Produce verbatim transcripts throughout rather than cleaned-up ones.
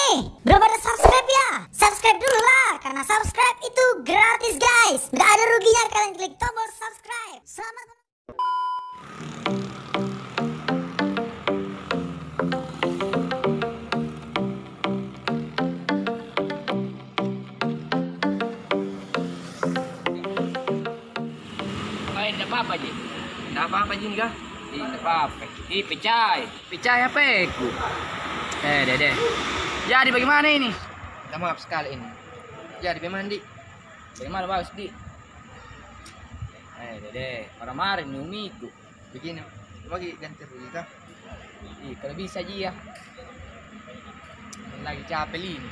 Eh, belum pada subscribe ya? Subscribe dulu lah, karena subscribe itu gratis, guys. Nggak ada ruginya kalian klik tombol subscribe. Selamat. Eh, ndak apa-apa ji. Ndak apa-apa ji kah? Ih, ndak apa-apa. Ih, pecah. Pecah apa ku? Eh, deh, deh. Jadi bagaimana ini? Minta maaf sekali ini. Jadi bagaimana, Dik? Bagaimana bagus, Dik? Eh, deh, deh. Marah-marah ni umiku. Begini, bagi ganti rugi kah? Ih, kalau bisa ji ya. Lagi capek ini.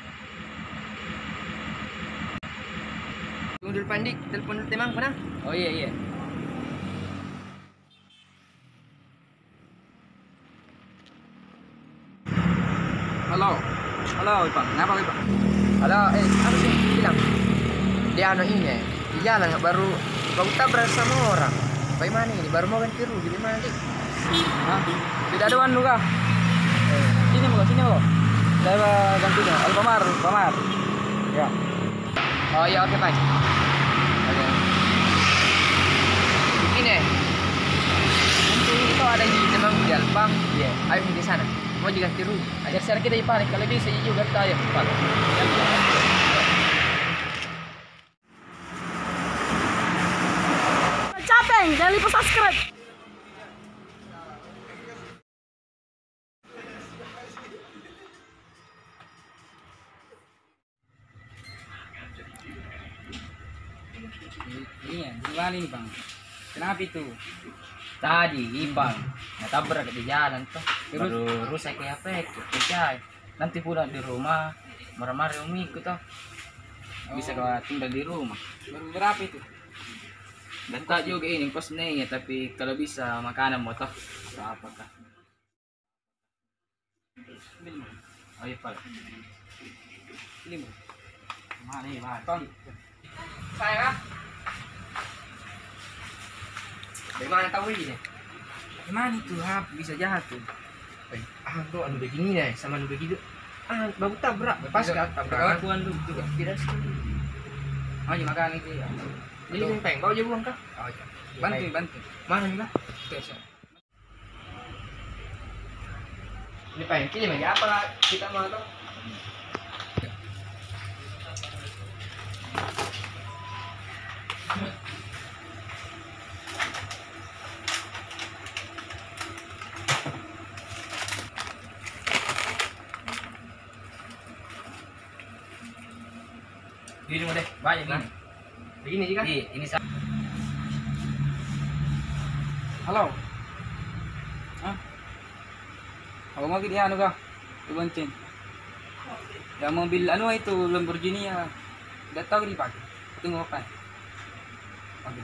Tunggu dulu, Pandik. Telepon dulu temanku, nah. Oh, iya, iya. Halo. Halo, Ipang. Kenapa, Ipang? Halo, eh, apa sih bilang? Dia anu ini, eh, di jalan baru, baru tabrak sama orang. Bagaimana ini? Baru mau ganti rugi, bagaimana, Dik? Hah? Tidak ada anu kah? Eh, sini mau, sini mau. Saya ganti dulu. Alfamart, Alfamart. Ya. Oh iya, oke, Pak. Oke. Begini, nanti itu ada di teman di Alfa. Iya. Ayo pergi sana. Mau juga tiru. Ajar sana kita, Pak. Kalau bisa juga kita, ayo, Pak. Capek, jangan lupa subscribe. Iya, gimana ini, Bang? Kenapa itu? Tadi, Bang, natabrak di jalan toh. Terus? Baru rusak kayak apa ya? Pecah. Nanti pulang di rumah, marah-marah umiku toh. Bisa kau tinggal di rumah. Baru berapa itu? Nggak tahu juga ini, kos nih ya, tapi kalau bisa makanan mau toh. Atau apakah? Oh, iya, Pak. Mana ini, Pak? Saya kah? Dari mana tahu ini? Dari mana itu, ha? Bisa jatuh. Eh, ah, tuh anu begini deh, sama anu begitu. Ah, baru tabrak. Pas kah tabrakan? Aku anu juga. Tidak sekali. Oh, iya, makan itu ya. Ini peng, bawa aja buang kah? Oh, iya. Bantu, bantu. Mana ini kah? Tuh, siap. Ini paling kiri lagi apa kita mau tuh? Ini mau deh, banyak ini. Begini juga? Iya, ini sa- Halo. Hah? Apa mau di anu kah? Dibonceng. Ya, mobil anu itu, Lamborghini ya. Nggak tahu dipakai. Tunggu apa? Oke.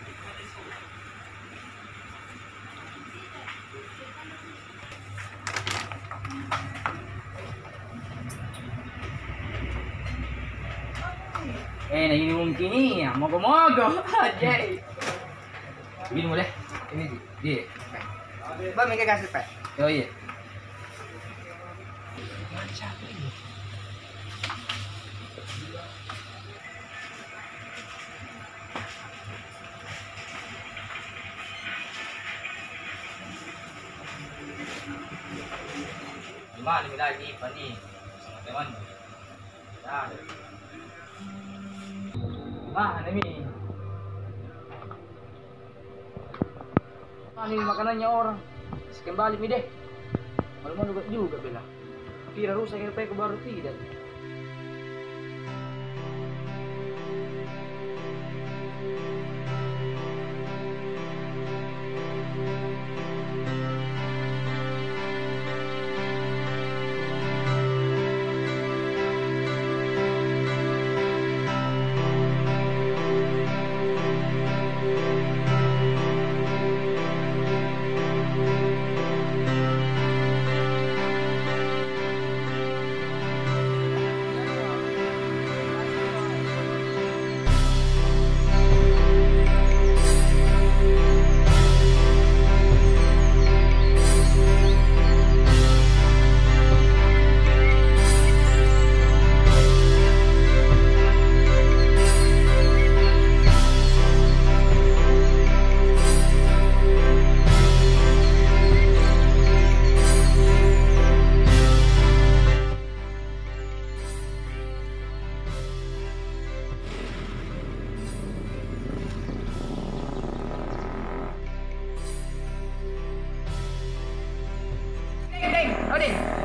Eh, nah ini mungkin ini ya, mogo-mogo. Jadi. Minum boleh? Ini, Ji. Iya. Bang, mega kasih, Pak. Oh, iya. Gimana mi lagi, Pak, ni? Sama teman? Ya. Gimana mi? Ini makanannya orang. Kembali mi deh. Malu-malu juga bela. Kira rusak, kira peko baru tidak.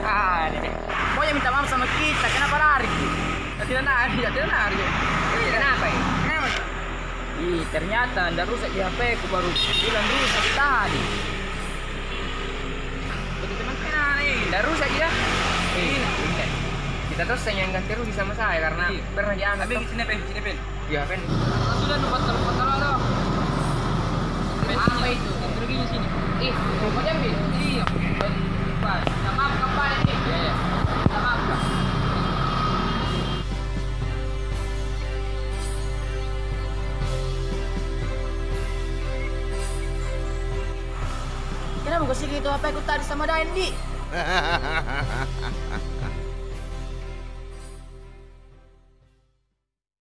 Ah, ini deh. Pokoknya minta maaf sama kita, kenapa lari? Ya, tidak lari, ya, tidak lari. Iya. Kenapa, eh? Kenapa? Ih, ternyata ndak rusak di H P ku, baru bilang rusak tadi. Betul, teman, kenapa, eh? Ndak rusak, ya? Eh, iya. Kita terus yang ganti rugi sama saya karena pernah diambil. Ambil sini, Pen, sini, Pen. Iya, Pen. Sudah, lupa, lupa, taruh, taruh. Apa itu? Ruginya sini. Ih, mau diambil? Iya. Lupa. Minta maaf, Kak, balik, nih. Iya, iya. Minta maaf, Kak. Kenapa kau sih gitu? Apa aku tadi sama Dain, Di?